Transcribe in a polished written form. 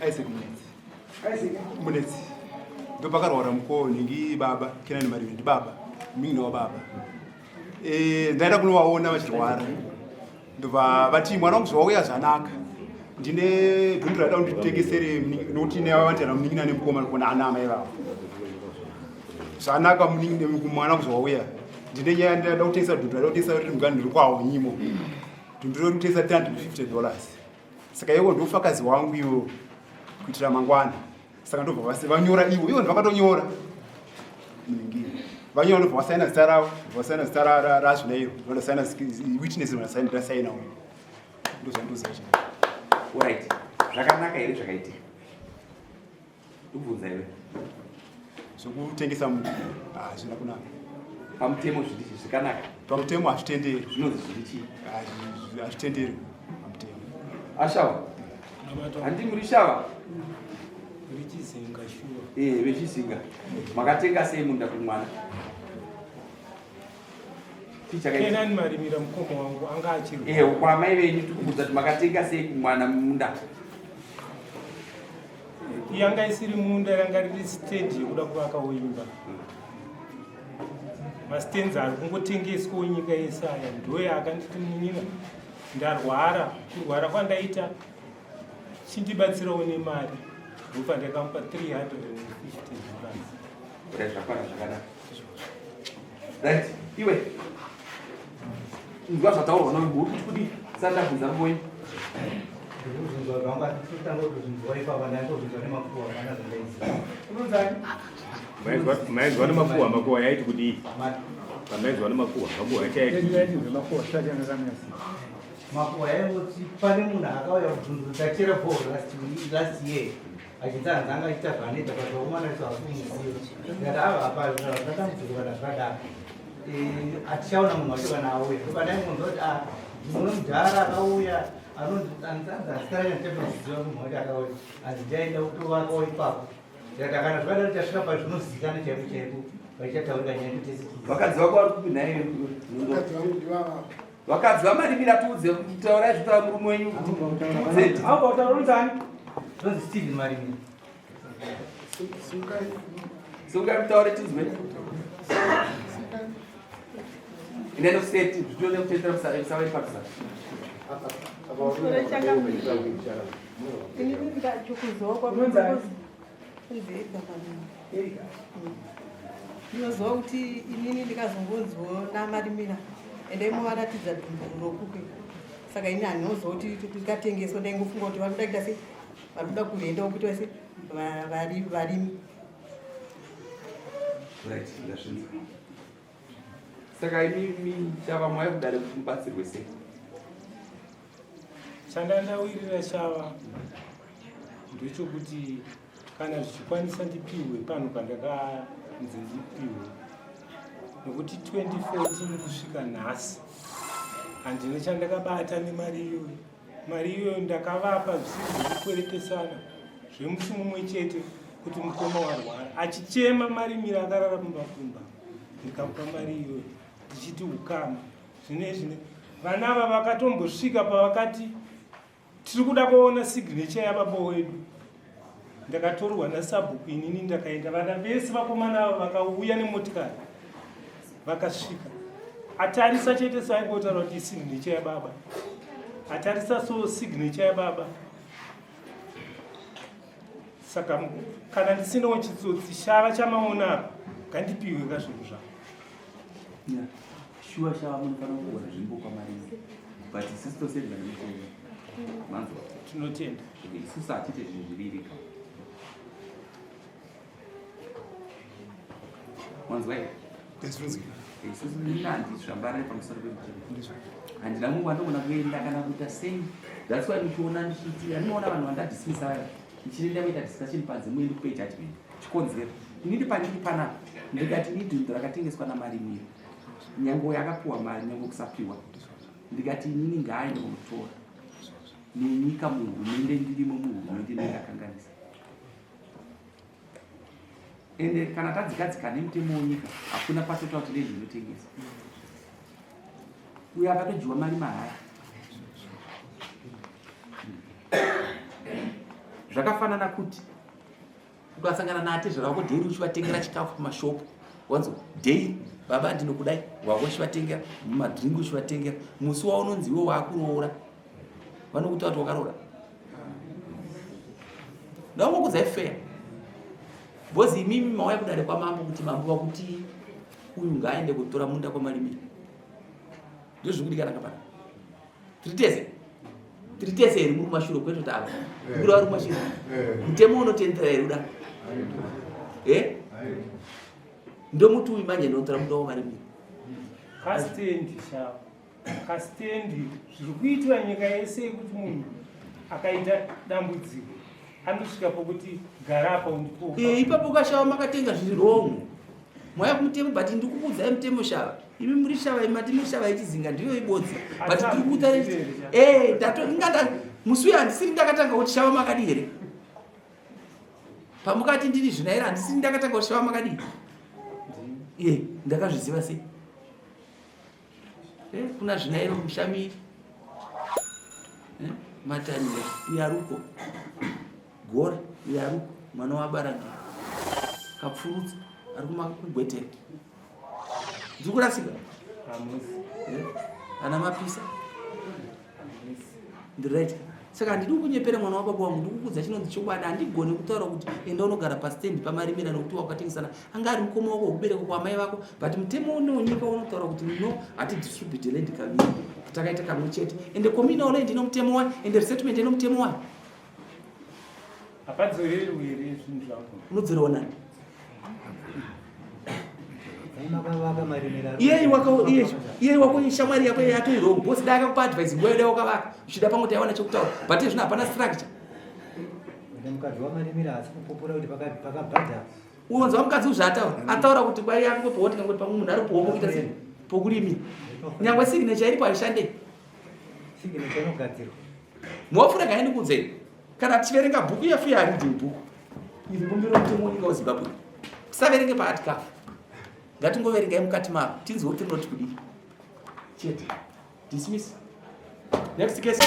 Isaac Munetsi. Isaac Munetsi. Ndopakarwara mukowo nhingi baba Kenani Marive ndibaba munin'ina wababa. Eh, ndaenda kunovaona vachirwara ndobva vati mwana wangu zvawauya zvanaka ndine dhundu raida kunditengesere nokuti nevavatera munin'ina nemukoma kuona ana amai vavo zvanaka mwana wangu zvawauya ndine nyaya ndaida kutengesa dhundu raida kutengesa riri mugani ndiri kwawo nyimo dhundu riri kutengesa 350 dollars saka iwo ndofakazi wangu iwo kuitira mangwana saka ndobva vasi vanyora ivo ivo ndovakatonyora muningiri vanyora ndobva vasaina zita ravo vasaina zita razvina iro vandosaina witness vandasaina uyo ndozvandoziva chaizvo right zvakanaka here zvakaitika ndobvunza iwe zvokutengesa munhu hazvina kunaka pamutemo zviri chii zvikanaka pamutemo hazvitenderi zvinonzi zviri chii hazvitenderi pamutemo ashawa handi muri shava vechizinga shuwa eh vechizinga makatenga sei munda kumwana Kenani marimira mukoma wangu anga achiri eh kwa mai venyu tikubvunza kuti makatenga sei kumwana munda Yanga isiri munda yanga riri stand yekuda kuvakawo imba. Mastands ari kungotengeswawo nyika yese aya ndoye akanditi munyina ndarwara kurwara kwandaita chindibatsirawo nemari ndopa ndakamupa 350 dollars. Zvakwana zvakanaka. Right, iwe. Inzwa zvataurwa nawe uri kuti kudii? Sati ndabvunza mboyi. Ndikuzvinzwa zvangu asi kutanga kutozvinzwa ipapa ndaitozvinzwa nemakuhwa kana zvandaiziva. Unonzani? Maizwa nemakuhwa makuhwa yaiti kudii? Pamaizwa nemakuhwa makuhwa yaiti yaiti makuhwa sati anga Makuhwa yaingoti pane munhu akauya kubvunzurudza tachera bhoho last last year achinzi hanzi anga achiita zvaanoita but vakomana isu hatikumuziva ndikati ava apa zvatamudziko kana zvakadaro hatichaona munhu wacho kana auya ndopandaingonzwa kuti ah ndimune mudhara akauya anonzi anzi anzi azita racho ndichatoziva munhu wacho akauya hanzi ndiaida kutovakawo ipapo ndikati kana zvakadaro chasvika pazvinozikana chaiko chaiko vachataurika nyaya totese Vakadzi vako vari kupi nhai? Vakadzi vangu ndivava. Vakadzi vamarimira tiudze taurai zvitaura murume wenyu tiudze. Apo utaura unzani? Ndonzi Steven Marimira. Sungai. Sungai mutaure tinzwe. Ine noseti zvitone kutendera musave ipapisa. Ini ndachukuzowa kwa Ndinoziva kuti inini ndikazongonzwo namarimira ende movaratidza dumbu rokukwe saka ini handinoziva kuti tikatengeswa ndaingofunga kuti vari kuda kuita sei vari kuda kurendawo kuita sei varimi saka imi chava mwaya kudare kuti mubatsirwe sei Chandandawirira chava ndechokuti kana zvichikwanisa ndipihwe pano pandakanzi ndipihwe nokuti 2014 kusvika nhasi handina chandakabata nemari iyoyo mari iyoyo ndakavapa zvisiri zvekukweretesana zvemusi mumwe chete kuti mukoma warwara achichema marimiro akarara kumba kumba ndikamupa mari iyoyo ndichiti ukama Zvine vana ava vakatombosvika pavakati tiri kuda kuona signature yababa wedu. Ndakatorwa nasabhuku inini ndakaenda, vana vese vakomana ava vakauya nemotikari vakasvika. Atarisa chete saingotaura kuti signature yababa, atarisa so signature yababa. Saka kana ndisinawo chitsotsi shava chamaona apa ngandipiwe ka zvinhu zvangu. Yeah. Shuwa shava munofanira kuona zvimbo kwamarimi but isusu tosenza nemutemo manzwa tinotenda isusu hatiite zvinhu zviririka manzwa here isusu nandi zvambarare pamusoro pemutemo handina mumwe wandogona kuenda kana kuita sei thats why muchiona ndichiti andinoona vanhu vandadismisa vaya ndichinoenda kuita discussion panze muende kupe judgment chikonzero inini pandiri panapa ndikati ini dhundhu rakatengeswa namarimiro nyange uyo akapiwa mari nyange kusapiwa ndikati inini ngaaende kunotora nenyika muhurumende ndirimo muhurumende ndingakanganisa ende kana tadzikadzika nemutemo wenyika hakuna patotaura kuti nezvinotengesa uyo akatodyiwa mari mahara. Zvakafanana kuti ukasangana naatezvara vako daily uchivatengera chikafu kumashopu, wanzo daily baba ndinokudai, wako uchivatengera madrink uchivatengera, musi waunonzi iwe waakuroora vanokuta kuti wakaroora. Ndakungokudzai fair because imimi mauya kudare kwamambo kuti mambo vakuti uyu ngaaende kutora munda kwamarimiro, ndozvikudikanaka pana tiri tese, tiri tese here muri kumashure kwete kuti ava kuri vari kumashure. Mutemo unotendera here kuda e ndomuti uyu manje ndinotora munda wamarimiro? Kastendi shava kastendi zviri kuitwa nyika yese yekuti munhu akaita dambudziko anosvika pokuti gara apa undipo. Ipapo ukashava makatenga zviri wrong, mwaya kumutemo, but ndikukuudzai mutemo shava. Imi muri shava, mati muri shava yechizinga, ndiyo ibodzi, but tiri kuuta ndato inganda musi uyu handisiri ndakatanga kuti shava makadi here pamukati ndiri zvina here, handisiri ndakatanga kuti shava makadi. Ndakazviziva sei? Kuna zvinairo mushamiri, Matanire uyaruko, Gore uyaruko, mwana waBarangira Kapfurutsa ari kumakugwetera. Ndiri kurasika ana Mapisa, ndiri right? Saka handidi kunyepera mwana wababa wangu, ndikukudza chinonzi chokwadi. Handigoni kutaura kuti enda unogara pastendi pamarimira nokuti wakatengesana, anga ari mukoma wako wekubereka kwamai vako, but mutemo unonyika unotaura kuti no, hatidistribute land kaviri, takaita kamwe chete. Ende communal land ino mutemo wayo, ende resettlement ino mutemo wayo. Hapadzorerwi here zvinhu zvangu? Unodzorerwa nani? Makavaka marimira. Iye wako shamwari yako yatoirong boss, dai akakupa advice nguva yodai wakavaka uchida pamwe taiwana chekutaura, but zvino hapana structure. Ende mukadzi wamarimira haasi kupupura kuti pakabhadhara. Unonzwa mukadzi uzvaataura, ataura kuti kwai akungopiwa, tikangoti pamwe munhu ari kuhomo kuita sei pokurimira, nyangwe signature iripo haishandei. Signature inogadzirwa. Mofuna kai ndikuudzei, kana tichiverenga bhuku yefair reading book iri, bumbiro mutemo wenyika weZimbabwe, tisaverenge paatikafu, ngatingoverengai mukati maro tinzwe kuti rinoti kudii chete. Dismiss. Next case.